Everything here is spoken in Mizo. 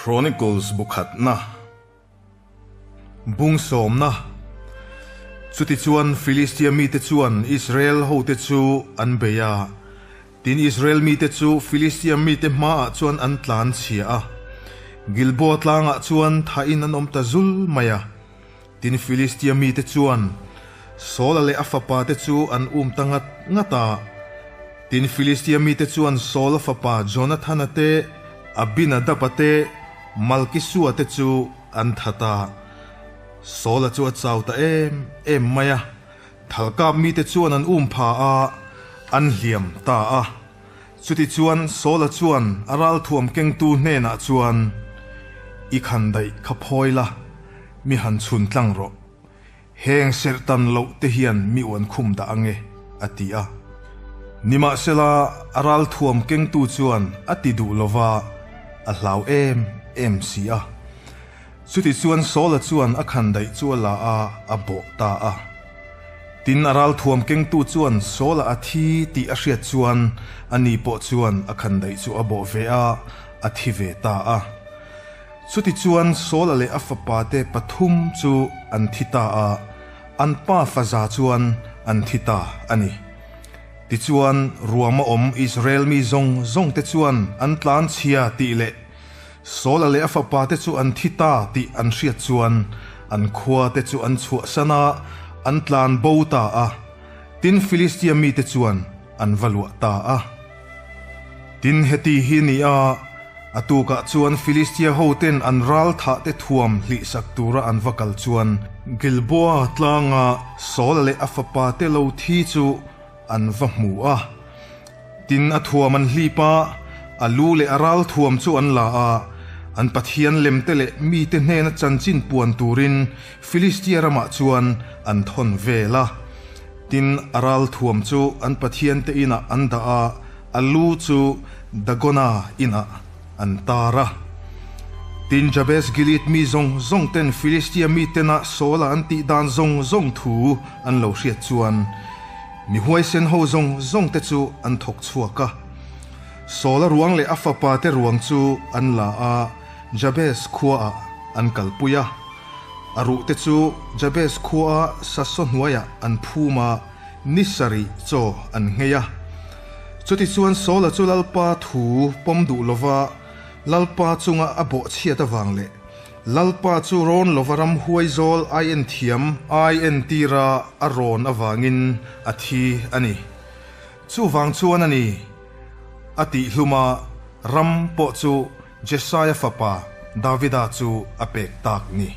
Chronicles bu khatna bung sawmna. Chutichuan Filistia mite chuan Israel hote chu an bei a, tin Israel mite chu Filistia mite hmaah chuan an tlan chhia a, Gilboa tlangah chuan thain an awm ta zul mai a. Tin Filistia mite chuan Saula leh a fapate chu an um ta ngat ngat a. Tin Filistia mite chuan Saula fapa Jonathana te, Abinadaba te, Malkisua te chu an that a. Saula chu a chau ta em em mai a, thalkap mite chuan an um pha a, an hliam ta a. Chutichuan Saula chuan a ralthuam kengtu hnenah chuan, I khan daih kha phawi la, mi han chhun tlang rawh. Heng serh tan loh te hian mi uan khum dah ange, a ti a. Nimahsela a ralthuam kengtu chuan a ti duh lova, a hlau em em si a. Chutichuan Saula chuan a khan daih chu a la a, a bawh ta a. Tin, a ralthuam kengtu chuan Saula a thi tih a hriat chuan ani pawh chuan a khan daih chu a bawh ve a, a thi ve ta a. Chutichuan Saula leh a fapate pathum chu an thi ta a, an pa faza chuan an thi ta a ni. Tichuan, ruama awm Israel mi zawng zawngte chuan an tlanchhia tih leh Saula leh a fapate chu an thi ta tih an hriat chuan an khuate chu an chhuahsan a, an tlan bo ta a. Tin, Filistia mite chuan an va luah ta a. Tin, heti hi ni a, a tukah chuan Filistia hoten an ral thahte thuam hlihsak tura an va kal chuan Gilboa tlanga Saula leh a fapate lo thi chu an va hmu a. Tin, a thuam an hlip a, a lu leh a ral thuam chu an la a, an pathian lemte leh mite hnena chanchin puan turin Filistia ramah chuan an thawn vel a. Tin, a ral thuam chu an pathiante inah an dah a, a lu chu Dagona inah an tar a. Tin, Jabes Gilead mi zawng zawngten Filistia mitena Saula an tih dan zawng zawng thu an lo hriat chuan, Mi huaisen ho zawng zawng te chu an thawk chhuak a. Saula ruang leh a fapa te ruang chu an la a, Jabes khuaah an kalpui a. A ruh te chu Jabes khuaa sasaw hnuaiah an phum a, ni sarih chaw an nghei a. Chutichuan Saula chu Lalpa thu pawm duh lova Lalpa chunga a bawhchhiat avang leh Lalpa chu rawn lova ram huai zawl ai en thiam ai entir a a rawn avangin a thi a ni. Chuvang chuan a ni, a tihhlum a, ram pawh chu Jesaia fapa Davida chu a pek tak ni.